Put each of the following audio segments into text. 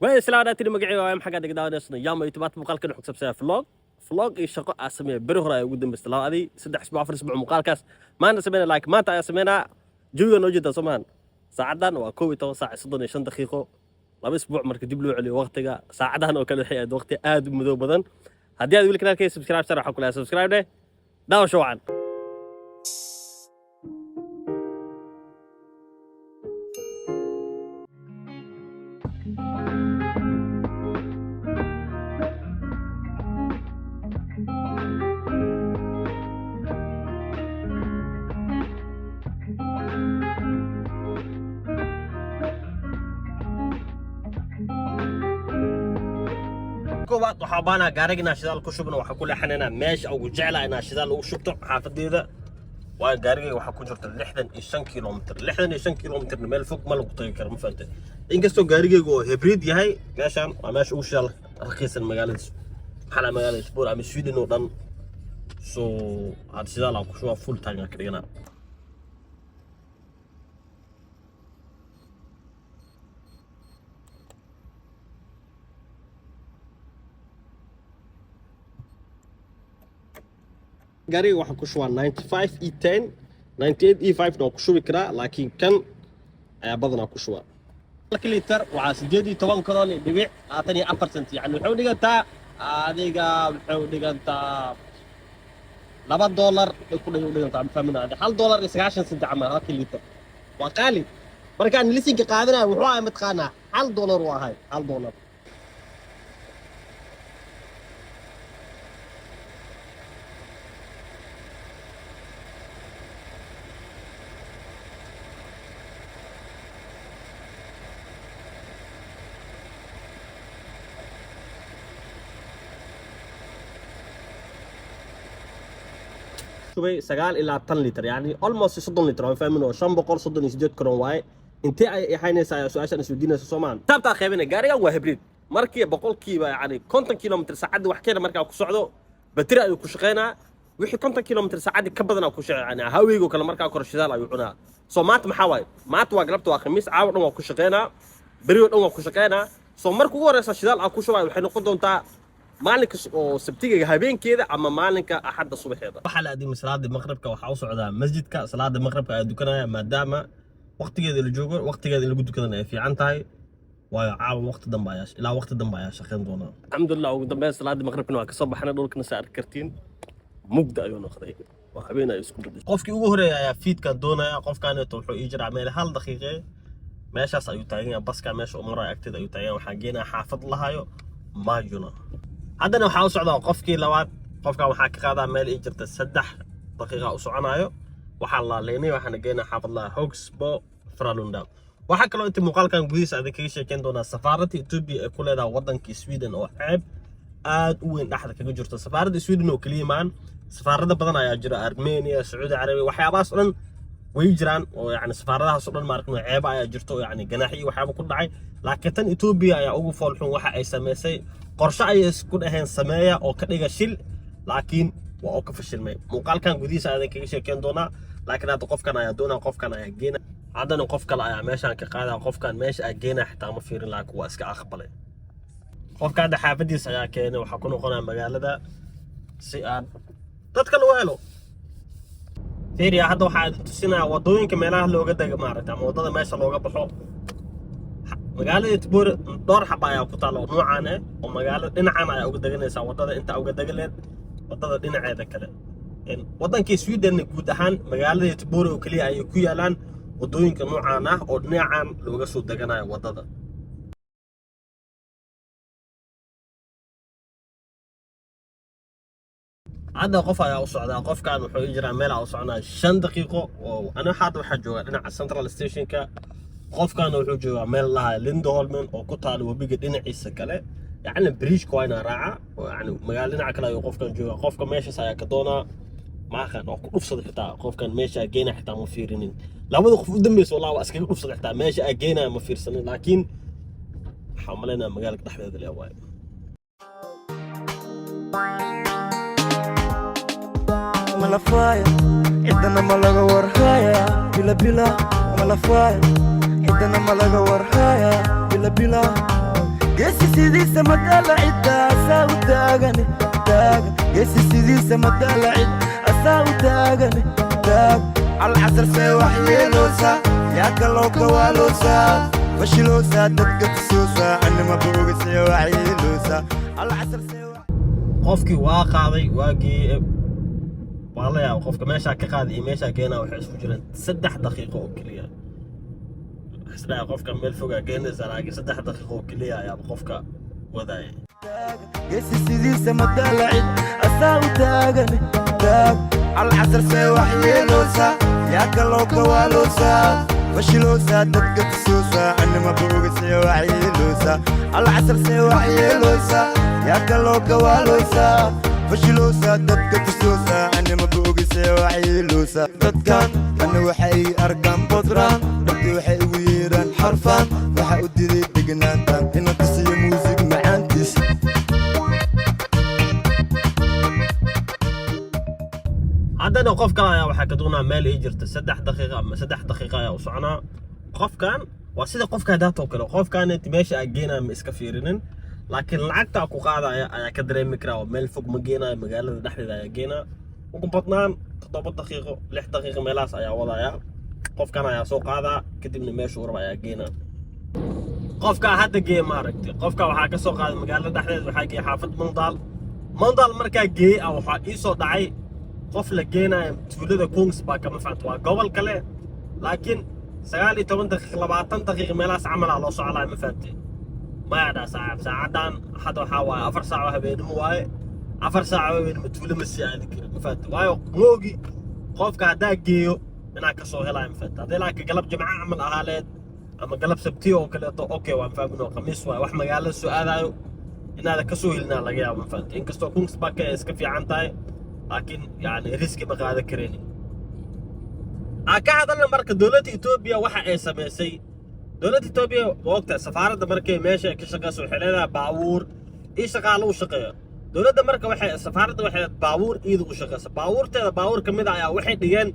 Waa islaada tiri magacayga waa maxaa ka daawanaysan yaama YouTube muuqaalkan wuxuu ku saabsan vlog vlog iyo shaqo aan sameeyay beri hore ay ugu dambeysay labadii 3 isbuuc 4 isbuuc muuqaalkaas maanta sameynaa, like maanta ayaa sameynaa. Jawiga noo jeedaa Soomaan. Saacadan waa 11 saac 35 daqiiqo. 2 isbuuc marka dib loo celiyo waqtiga, saacadahan oo kale waxay ahayd waqti aad u madow badan. Haddii aad weli kanaalkayga subscribe sar, waxaan ku leeyahay subscribe dheh. Daawasho wacan. Koowaad waxaa baanaa gaariga inaa shidaal ku shubno. Waxaa ku leexanaynaa meesha ugu jeclaa inaa shidaal ugu shubto, xaafadeeda waayo. Gaarigayga waxaa ku jirta 65 kilomitir. 65 kilomitirna meel fog ma lagu tagi karo, ma fahantay? Inkastoo gaarigaygu oo hybrid yahay, meeshaan waa meesha ugu shidaal raqiisan magaalada, maxaa magaalada Göteborg ama Sweden oo dhan. So had shidaal aan ku shubaa, full tank aan ka dhiganaa. Gaariga waxaa ku shubaa 95 e 10, 98 e 5 na waa ku shubi karaa, laakiin kan ayaa badanaa ku shubaa. Halka litir waxaa 18 karoon dhibic 24 senti. Yani waxay u dhigantaa, adiga waxay u dhigantaa $2 ay ku u dhigantaa, ma fahmin? $1.90 camal halkii litir waa qaali. Markaan lisinka qaadanaya wuxuu ahay, mataqaanaa, $1 uu ahay, $1. Shubay 29 litir, yani almost 30 litir, waan fahmin, oo 538 karoon waaye. Intee ay ahaynaysaa ayaa su-aashaan isweydiinaysa soomaan. Xisaabtaa qaybinaya, gaarigan waa hybrid. Markii boqolkiiba, yani 50 kilomitir saacadii wax keena markaa ku socdo, bateri ayuu ku shaqeynaa. Wixii 50 kilomitir saacadii ka badanaa ku shaqeyn, yani haweygo kale markaa koro shidaal ayuu cunaa. So maanta maxaa waaye? Maanta waa galabta, waa Khamiis. Caawa dhan waa ku shaqeynaa, berigo dhan waa ku shaqeynaa. So marka ugu horeysa shidaal aan ku shubayo waxay noqon doontaa maalinka oo Sabtiga habeenkeeda ama maalinka Axadda subaxeeda. Waxaa la aadimay salaada maqribka. Waxaa u socdaa masjidka, salaada maqribka ayaa dukanaya, maadaama waqtigeeda la joogo. Waqtigeeda in lagu dukadana ay fiican tahay, waayo caawa waqti dambe ayaa ilaa waqti dambe ayaa shaqayn doonaa. Alxamdulilah, ugu dambeyn salaada maqribkana waa kasoo baxnay. Dhulkana saa arki kartiin mugda ayuu noqday, waa habeen ay isku bedeshay. Qofkii ugu horeeya ayaa fiidkan doonaya. Qofkaaneeto wuxuu ii jiraa meel hal daqiiqe, meeshaas ayuu taagan yahay. Baska meesha uu marayo agteeda ayuu taagan yahay. Waxaan geenaa xaafad lahayo Majorna. Haddana waxaa u socdaa qofkii labaad. Qofkan waxaa ka qaadaa meel ii jirta 3 daqiiqa u soconayo. Waxaa laaleynay, waxaana geynaa xaafad laha Högsbo Frölunda. Waxaa kaloo inta muuqaalkan gudihiisa adin kaga sheekeyn doonaa safaaradda Ethiopia ee ku leedahay waddanka Sweden oo ceeb aad u weyn dhexda kaga jirto. Safaaradda Sweden oo keliya maan, safaarado badan ayaa jira, Armenia, Sacuudi Carabiya, waxyaabahaas oo dhan way jiraan. Oo yani safaaradahaas oo dhan maaragtay ceeba ayaa jirto, oo yani ganaaxyo iyo waxyaaba ku dhacay. Laakiin tan Ethiopia ayaa ugu foolxun. Waxa ay samaysay qorshe ayay isku dhaheen sameeya oo ka dhiga shil, laakiin waa oo ka fashilmay. Muuqaalkan gudihiisa ayaan kaga sheekeyn doonaa, laakiin hadda qofkan ayaa doonaa, qofkan ayaa geena. Haddana qof kale ayaa meeshaan ka qaadaya. Qofkan meesha aa geena xitaa ma fiirin, laakiin waa iska aqbalay. Qofka hadda xaafadiisa ayaa keenay. Waxaa ku noqonaya magaalada si aan dadka loo helo. Fiiriya, hadda waxaa idin tusinaya wadooyinka meelaha looga dega maaragta, ama waddada meesha looga baxo magaalada Göteborg. Dhowr xaba ayaa ku taala oo noocaan ah, oo magaalada dhinacan ayaa uga deganaysaa waddada inta uga degaleed waddada dhinaceeda kale. Waddankii Sweden guud ahaan magaalada Göteborg oo keliya ayay ku yaalaan waddooyinka noocaan ah oo dhinacan looga soo deganayo waddada. Hadda qof ayaa u socdaa. Qofkan wuxuu ii jiraa meel aa u soconaa 5 daqiiqo. Oo aniga hadda waxaa joogaa dhinaca central stationka, qofkan wuxuu joogaa meel lahaa Lindholmen oo ku taala webiga dhinaciisa kale. Yacni bridgeka waa inaa raaca, oo yani magaalo dhinaca kale ayuu qofkan joogaa. Qofka meeshaas ayaa ka doonaa maaqan oo ku dhufsada. Xitaa qofkan meesha aa geynaya xitaa ma fiirinin. Labada qof u dambeysa wallahi waa iskaga dhufsada, xitaa meesha aa geynaya ma fiirsanin, laakiin waxaa umaleynaya magaalada dhexdeeda le waaye. Malafaya cidana ma laga warhaya bila bila malafaya cidana ma laga warhaya bila bila. Geesi sidiisa madaala cidda asaa u taagan taagan. Geesi sidiisa madaala cid asaa u taagan taag. Alcasar see wax yeeloosa, yaa kaloo kawaaloosa, fashiloosa, dadka tusoosa, anima boogase wax yeeloosa. Alcasar see wax Qofkii waa qaaday, waa geeyey. Waa la yaaba, qofka meeshaa ka qaaday iyo meeshaa keenaa waxay isku jireen 3 daqiiqo oo keliya. Isdhaha qofka meel fogaa keenaysa, laakiin 3 daqiiqo oo keliya ayaaba qofka wadaaya. Geesi sidiisa madaala cid asaa u taagan taag. Alcasar see wax yeeloosa, yaa kaloo kawaaloosa, fashiloosa, dadka tusoosa, anima boogase wax yeeloosa. Alcasar see wax yeeloosa, yaa kaloo kawaaloosa, fashiloosa, dadka tusoosa, anima boogase wax yeeloosa. Dadkan ana waxay arkaan bodraan, dhabti waxay ugu yeeraan xarfaan. Waxa u diday degnaantan inaan tusiyo muusig macaantiis. Haddana qof kale ayaa waxaa ka duunaa meel ii jirta 3 daqiiqa ama 3 daqiiqa ayaa u soconaa. Qofkan waa sida qofka hadaatoo kale, qofkan meesha aa geenaya ma iska fiirinin, laakiin lacagta ku qaadaya ayaa ka dareemi karaa oo meel fog ma geenayo, magaalada dhexdeeda ayaa geenaa. Ugu badnaan 7 daqiiqo, 6 daqiiqo meelahaas ayaa wadaya. Qofkan ayaa soo qaadaa, kadibna meesha uu raba ayaa geenaa. Qofkaa hadda geeye, maaragtay, qofka waxaa ka soo qaaday magaalada dhexdeeda, waxaa geeyey xaafad Mölndal. Mölndal markaa geeyey ah, waxaa ii soo dhacay qof la geenayo tuulada Kungsbacka. Ma fahamta? Waa gobol kale, laakiin 19 daqiiq, 20 daqiiq meelahaas camalaa loo soclaa. Ma fahamtay? Maya dhaa saaxiib, saacadan hadda waxaa waaye 4 saac oo habeenimo waaye. 4 saac oo habeenimo tuulo ma sii aadi karin, ma fahamtay? Waayo moogi qofka haddaa geeyo inaa kasoo helaayo, ma fahamtay? Haddii laakiin galab Jimco camal ahaaleed ama galab Sabtiyo oo kaleeto, okay, waan fahmin, Khamiis waaye, wax magaalada soo aadayo inaada kasoo helinaa laga yaabo, ma fahamtay? Inkastoo Kungsbacka ay iska fiican tahay, laakiin yani risk ma qaadan kareen. Aan ka hadalna marka dowladda Etoobiya waxa ay samaysay. Dowladda Etoobiya, waa ogtahay, safaaradda markay meesha ay ka shaqeyso waxay leedahay baabuur iyo shaqaalo u shaqeeyo dowladda. Marka waxay safaaradda waxay baabuur iyada u shaqeysa, baabuurteeda baabuur ka mid ah ayaa waxay dhigeen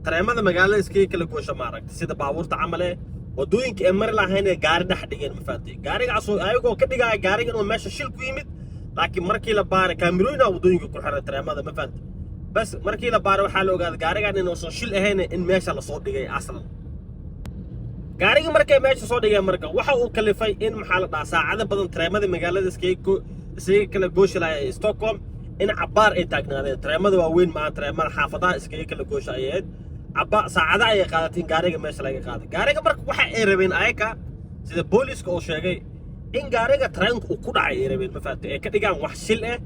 tareemada magaalada iskaga kala goosha, maaragtay, sida baabuurta camal ee wadooyinka ay mari lahayn ee gaari dhex dhigeen, ma fahamtay? Gaarigaasoo ayagoo ka dhigaya gaariga inuu meesha shil ku yimid, laakiin markii la baaray, kaamirooyina wadooyinka ku xiran tareemada, ma fahamtay? Bas markii la baaray waxaa la ogaaday gaarigan inuusan shil ahayn, in meesha lasoo dhigay aslan. Gaarigii markay meesha soo dhigeen, marka waxa uu kalifay in, maxaa la dhahaa, saacado badan tareemada magaalada iskaga kala gooshi lahaa ee Stockholm in cabbaar ay taagnaadeen. Tareemada waaweyn maaha, tareemada xaafadaha iskaga kala goosha ay ahayd. Cabba saacada ayay qaadatay in gaariga meesha laga qaaday. Gaariga marka waxa ay rabeen ayaka, sida booliiska oo sheegay, in gaariga tareenka uu ku dhacay ay rabeen, ma fahamtay? Ay ka dhigaan wax shil ah,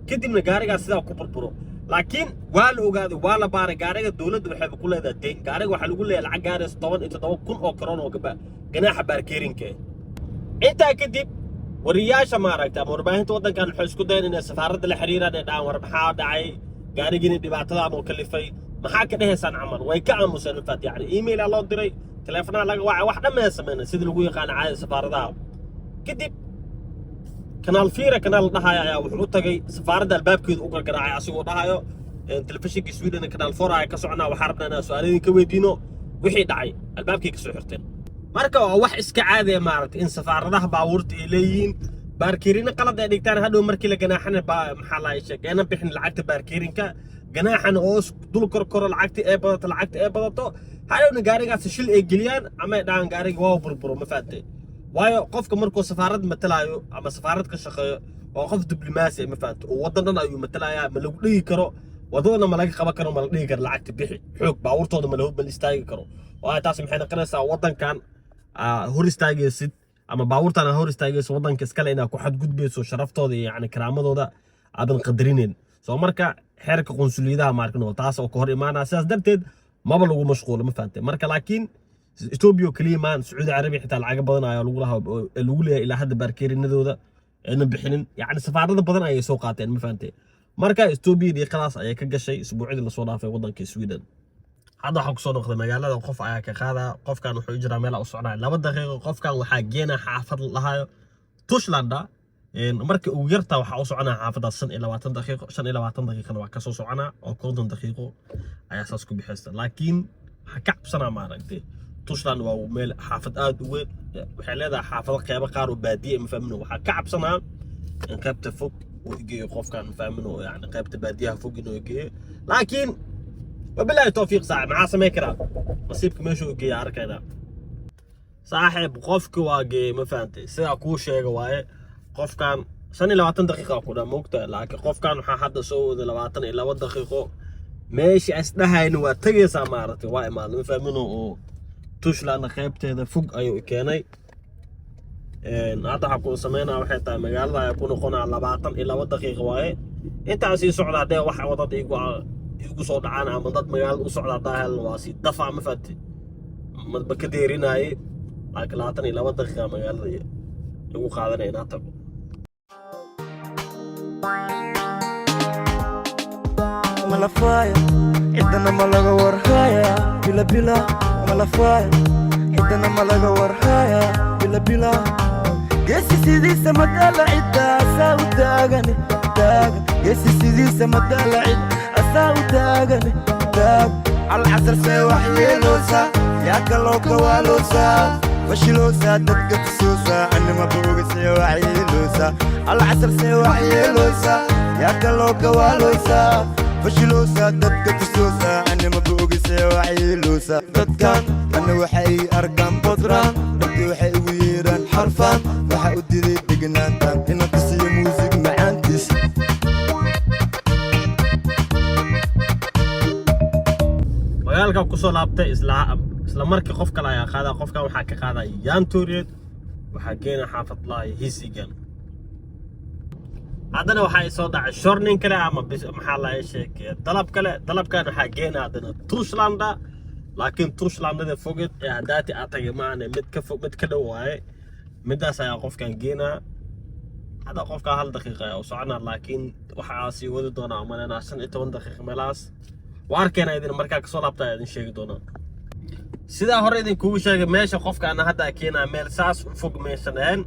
kadibna gaarigaas sidaa ku burburo. Laakiin waa la ogaaday, waa la baaray gaariga. Dowladda waxayba ku leedahay deyn. Gaariga waxaa lagu leeyahay lacag gaaraysa 17,000 oo karoon oo gaba ganaaxa parkerinka ah. Intaa kadib wariyaasha, maaragtay, ama warbaahinta waddankan waxay isku dayeen inay safaaradda la xiriiraan, ee dhahaan: "War maxaa dhacay? Gaarigiini dhibaatadaan oo kalifay, maxaa ka dhehaysaan?" Camal way ka aamuseen infaat. Yacni email loo diray, taleefanaa laga wacay, wax dhammeeya sameynay sidii lagu yaqaano caadada safaaradaha. Kadib Kanal fyra, kanaal la dhahayo, ayaa wuxuu u tagay safaaradda, albaabkeedu u gargaraacay asigoo dhahayo: "Telefishinka Sweden Kanal four ayaa ka soconaa, waxaa rabnaa inaan su-aalooyin ka weydiino wixii dhacay." Albaabkay kasoo xirteen. Marka waa wax iska caadiya, maaragtay, in safaaradaha baabuurta ay leeyihiin parkerina qalad ay dhigtaan. Hadhow markii la ganaaxana, maxaa la sheeg, ayna bixin lacagta parkerinka, ganaaxana oo dul korkoro, lacagta ee badato, lacagta ee badato, hadhowna gaarigaasi shil ay geliyaan ama ay dhahaan gaariga waa burburo, ma fahamtay? Waayo qofka markuu safaarad matalaayo ama safaarad ka shaqeeyo waa qof diblomaasi ah, ma fahamtay? Oo waddan dhan ayuu matalayaa. Ma lagu dhigi karo wadadana, ma laga qaban karo, ma la dhigi karo lacagta bixi xoog. Baabuurtooda ma la istaagi karo. Waayo taas maxay noqonaysaa? Waddankan hor istaagaysid ama baabuurtan aa hor istaagayso waddanka iskale inaad ku xadgudbayso sharaftooda iyo yacni karaamadooda aadan qadarinayn. Soo marka xeerka qunsuliyadaha maarkin oo taas oo ka hor imaanaya, sidaas darteed maba lagu mashquulo, ma fahantay? Marka laakiin Etoobiya oo keliya maan, Sacuudi Carabiya xitaa lacago badan ayaa lagu lahaa oo lagu leeyahay ilaa hadda parkerinadooda ayna bixinin. Yacni safaarada badan ayay soo qaateen, ma fahantay? Marka Etoobiya dhiiqadaas ayay ka gashay isbuucyadii lasoo dhaafay waddanka Sweden. Hadda waxaa kusoo noqday magaalada, qof ayaa ka qaadaa. Qofkan wuxuu u jiraa meel u socnaa 2 daqiiqo. Qofkan waxaa geena xaafad la dhahayo Torslanda. Marka ugu yartaa waxaa u soconaa xaafadaas 25 daqiiqo, 25 daqiiqana waa kasoo soconaa, oo 50 daqiiqo ayaa saas ku bixaysta. Laakiin waxaa ka cabsanaa, maaragtay, Torslanda waa meel xaafad aad u weyn. Waxay leedahay xaafado qeybo qaar oo baadiye, ma fahmino. Waxaa ka cabsanaa in qaybta fog uu igeeyo qofkan, ma fahmino, yani qaybta baadiyaha fog inuu igeeyo. Laakiin wabilaahi towfiiq, saaxib, maxaa samayn karaa? Nasiibka meeshuu igeeya arkaynaa. Saaxiib, qofki waa geeyey, ma fahantay? Sidaa kuu sheega waaye, qofkan 25 daqiiqa ku dhan moogtahay, laakiin qofkan waxaa hadda soo waday 22 daqiiqo. Meeshii isdhahayna waa tegaysaa, maaragtay, waa imaaday, ma fahmino, oo Torslanda qaybteeda fog ayuu i keenay. Hadda waxaa ku sameynaa waxay tahay magaalada ayaa ku noqonaa. 22 daqiiqa waaye intaa sii socda. Haddee wax wadada igu soo dhacaan ama dad magaalada u socda haddaa helan, waa sii dafaa, ma fahanti? Madba ka deerinaaye, laakiin 22 daqiiqa magaalada igu qaadanaya inaa tago. Malafaya, cidana ma laga warhaya, bila bila. Malafaya, cidana ma laga warhaya, bila bila. Geesi sidiisa madaala cidda asaa u taagane taagan. Geesi sidiisa madaala cid asaa u taagane taag. Calcasar see wax yeeloosa, yaa kaloo kawaaloosa, fashiloosa, dadka tusoosa, anima booga see wax yeeloosa. Calcasar see wax yeeloosa, yaa kaloo kawaaloosa, fashiloosa, dadka tusoosa, anima booga see wax yeeloosa. Dadkan ana waxay arkaan bodraan, dhabti waxay ugu yeeraan xarfaan. Waxa u diday degnaantan inaan tusiyo muusig macaantiis. Magaalka kusoo laabtay isla markii qof kale ayaa qaadaa. Qofkan waxaa ka qaadaa Järntorget, waxaa geena xaafad lahay Hisingen. Haddana waxaa soo dhacay körning kale ama maxaa la sheeg, dalab kale. Dalabkan waxaa geena haddana Torslanda, laakiin Torslandada foged ee haddaati aad tagay maahane, mid ka fog, mid ka dhow waaye. Midaas ayaa qofkan geenaa. Hadda qofka hal daqiiqa ayaa u soconaa, laakiin waxaa sii wadi doonaa umaleynaa 15 daqiiqa meelahaas. Waa arkeena idin markaa kasoo laabta ayaa idin sheegi doonaa. Sidaa hore idinkugu sheegay, meesha qofka ana hadda keenaa meel saas u fog meeshan ahayn,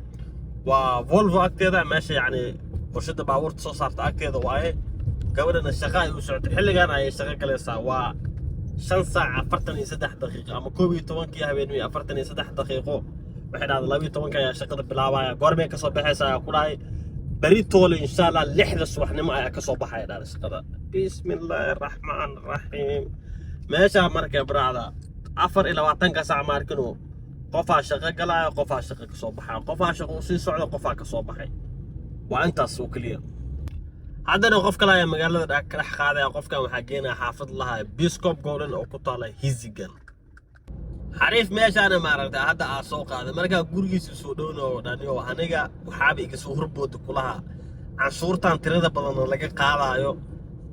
waa Volvo agteeda, meesha yacni warshada baabuurta soo saarta agteeda waaye. Gabadhana shaqa ay u socotay, xilligan ayay shaqo galaysaa. Waa 5 saac 43 daqiiqo ama 11-kii habeenimo iyo 43 daqiiqo. Waxay dhahday 12-ka ayaa shaqada bilaabaya. Goormay kasoo baxaysa ayaa ku dhahay. Beri toole insha Allah 6-da subaxnimo ayaa kasoo baxaya dhahday shaqada. Bismi illaahi araxmaan raxiim. Meeshaa marka brother 24-ka saac maarkino qofaa shaqo galaya, qofaa shaqo kasoo baxaya, qofaa shaqo usii socda, qofaa kasoo baxay. Waa intaas oo keliya. Haddana qof kale ayaa magaalada ka dhex qaadaya. Qofkan waxaa geenaya xaafad lahaa Biskopsgården oo ku taala Hisingen. Xariif meeshaana maaragtay hadda aa soo qaaday. Markaa gurigiisa soo dhowna oo dhaniyo, aniga waxaaba iga soo horbooda kulaha canshuurtan tirada badan oo laga qaadaayo,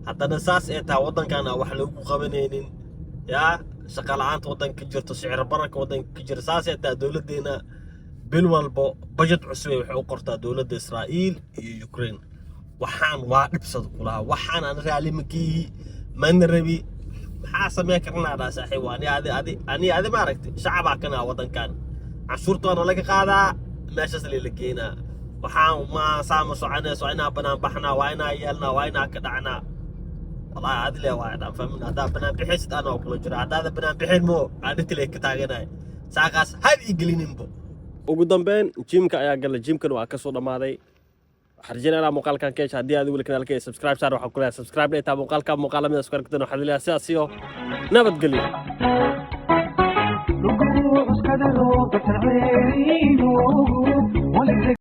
haddana saas ay tahay waddankan aan wax loogu qabanaynin, yaa shaqa la'aanta waddanka ka jirto, sicir bararka waddanka ka jira, saas ay tahay dowladdeena bil walbo budget cusub ay waxay u qortaa dowladda Israa'iil iyo Ukraine. Waxaan waa dhibsada kulaha, waxaan aan raali ma kiihi, mana rabi. Maxaa sameyn karnaa dhaa saaxiib? Ani adi adi ani adi maaragtay shacabaa kana waddankan canshuurta waana laga qaadaa, meeshaas layla geenaa. Waxaan ma saama soconayso, waa inaa banaan baxnaa, waa inaa yeelnaa, waa inaa ka dhacnaa. Wallaahi adile waa dhaan fahmin. Haddaa banaan bixaysid anaa kula jiro, haddaada banaan bixin mo aanintile ka taaganay saaqaas hab ii gelininbo. Ugu dambeyn gymka ayaa galay, gymkan waa kasoo dhammaaday. Waxaan rajeynaya muuqaalkan ka hesha. Haddii aad weli kanaalka subscribe saar, waxaan ku leeyahay subscribe dheh. Muuqaalka muuqaala mida isku aragteen, waxaad leeyahay sidaas iyo nabadgelyo. Lugu cuskada loo